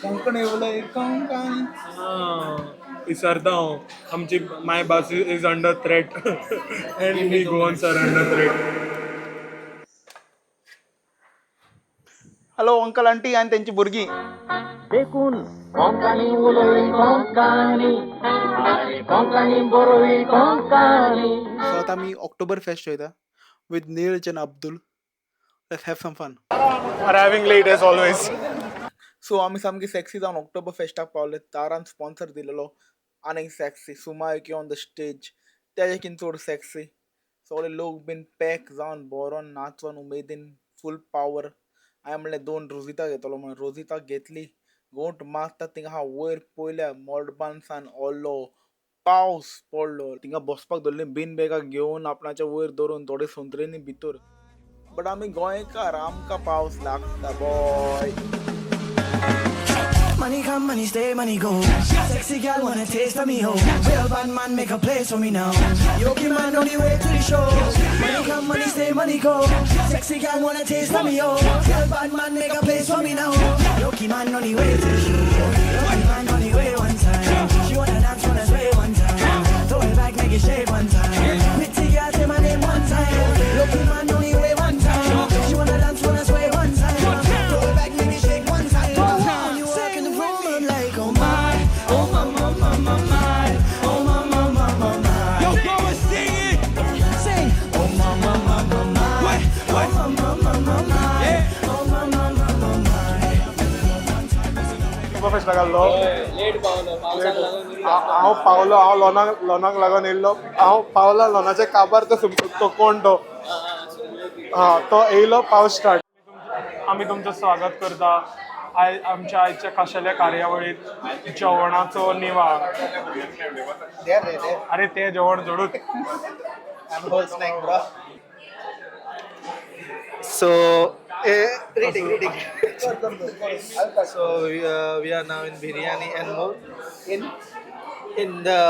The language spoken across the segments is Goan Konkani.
कोंकणी उलय कोंकणी. विसरता हांव आमची my boss is under threat and we Goans are under threat. Hello uncle aunty आणि त्यांची भुरगीं. देखून कोंकणी उलय कोंकणी आनी कोंकणी बरोय कोंकणी. सो आता आमी ऑक्टोबर फेस्ट वयता with Neeraj and Abdul. Let's have some fun. Arriving late as always. So आमी सामकी सेक्सी जावन ऑक्टोबर फेस्टाक पावले. तारान स्पॉन्सर दिलेलो आनीक सेक्सी सुमायकी ऑन the stage तेजे चड सेक्सी. सगळे लोक बीन पॅक जावन बरोन नाचोन उमेदीन फूल पावर. हांवें म्हणलें दोन रोजिता घेतलो म्हणून रोजिता घेतली. घोंट मारता थिंगा हांव वयर पयल्या मळबान ओलो पावस पडलो. थिंगा बसपाक धरली बीन बॅगां घेवन आपणाच्या वयर धरून थोडे सोंत्रेनी भितर. बट आमी गोंयकार, आमकां पावस लागता boy. Money come, money stay, money go. Sexy girl wanna taste of me, ho. Real bad man make a place for me now. Yogi man on the way to the show. Money come, money stay, money go. Sexy girl wanna taste of me, ho. Real bad man make a place for me now. Yogi man on the way to the show. Yogi man on the way one time. She wanna dance, wanna sway one time. Throw it back, make it shake one time. Pretty girl say my name one time. Yogi man on the way one time. She wanna dance, wanna sway one time. Throw it back, make it shake one time. When you walk in the room, I'm like, oh my, oh my, my, my, my, my, oh my, my, my, my, my. Yo, go and sing it. Sing, oh my, my, my, my, my, What? What? oh my, my, my, my, my, Yeah. oh my, my, my, my, my. Fest घाल्लो हांव पावलो. हांव लोनाक लोनाक लागून येयल्लो. हांव पावला लोनाचे काबार. तो तो कोण तो हा तो येयलो पावस स्टार्ट. आमी तुमचं स्वागत करता I आमच्या आयच्या खाशेल्या कार्यावळीत जेवणाचो निवाळ. अरे ते जेवण जोडूच. So, reading, reading. So we are now in biryani and more in the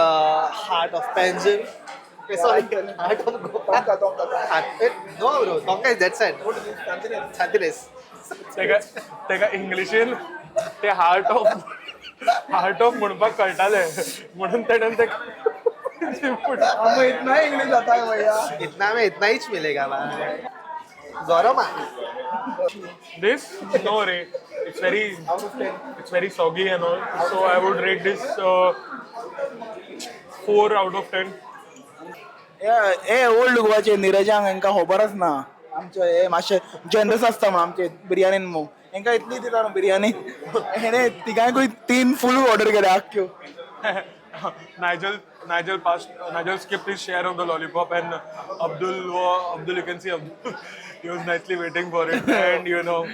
heart of Panjim. Eh, sorry, heart of Goa. Heart, eh, no, bro, Tonka is that side. Santines. तेका तेका इंग्लिशीन ते हार्ट ऑफ म्हणपाक कळटालें म्हणून तेणेन ते आमकां इतना इंग्लीश जाता भैया. इतना में इतना ही मिलेगा भाई. गरम है. This? No ray. It's very it's very soggy and all. So I would rate this 4 out of 10. A old गोवाचे निरजांक हेंकां खबरच ना. आमचे हे मातशे जनरस आसता म्हणून आमचे बिर्याणीन मो हेंकां इतली दिता न्हू बिर्याणी. हेणे तिगांकूय तीन फूल ऑर्डर केल्या आख्ख्यो. Nigel passed. Nigel skipped his share of the lollipop, and Abdul, you can see Abdul. He was nicely waiting for it, and you know.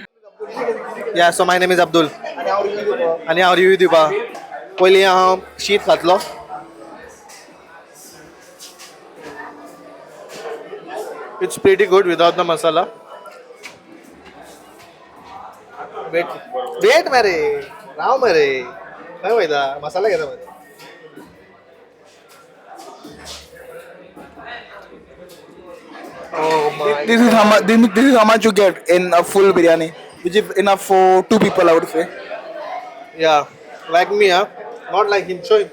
Yeah, so my name is Abdul. आनी हांव रिव्यू दिवपा. आनी हांव रिव्यू दिवपा. पयलीं हांव शीत खातलो. It's pretty good without the masala. Wait wait मरे, राव मरे, खंय वयता? मसाला घेता मरे. Oh my. This is how much you get in a full biryani, which is enough for two people, I would say. Yeah, like me, huh? Not like him. Show him.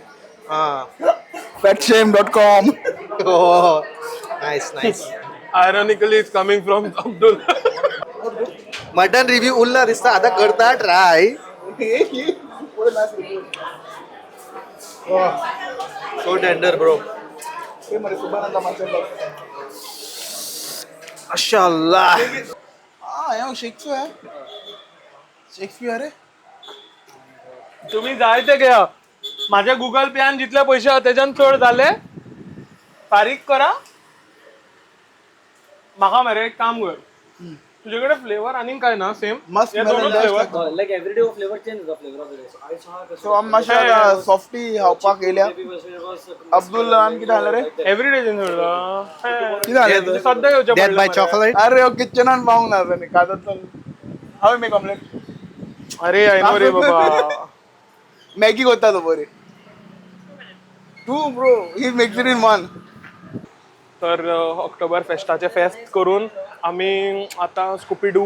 Ah. Fatshame.com. Oh, nice, nice. Ironically, it's coming from Abdul. Mutton review उरला दिसता आता करता try. So tender bro. माशाल्लाह. Ah, हांव शेक्सपियर. शेक्सपियर रे. तुम्ही जायते घ्या. माझ्या गुगल पेन जितले पैसे आहा तेच्यान चड जाले फारीक करा. म्हाका मरे एक काम कर, तुजे कडेन फ्लेवर आनीक काय ना सेम मस्त हे दोनूच melon flavour. Like every day flavor change the flavor of the I saw So आमी मातशें आतां सॉफ्टी खावपाक येयल्या. अब्दुल आनी कितें जालें रे? एवरी डे चेंज जाता. कितें जालें तर? सद्या घेवचें Death पडलें by मरे. chocolate. अरे हो किचनान पावूंक ना न्ही कादत. हांव मेक ऑमलेट. अरे I know रे बाबा. मॅगी कोत्ता तो बरी. Two bro, he makes it in one. तर ऑक्टोबर फेस्टाचे फेस्त करून आमी आतां स्कुपी do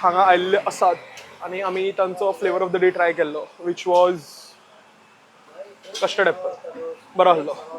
हांगा आयिल्ले आसात. आनी आमी तांचो flavour of the day try केल्लो, which was custard apple. बरो आसलो.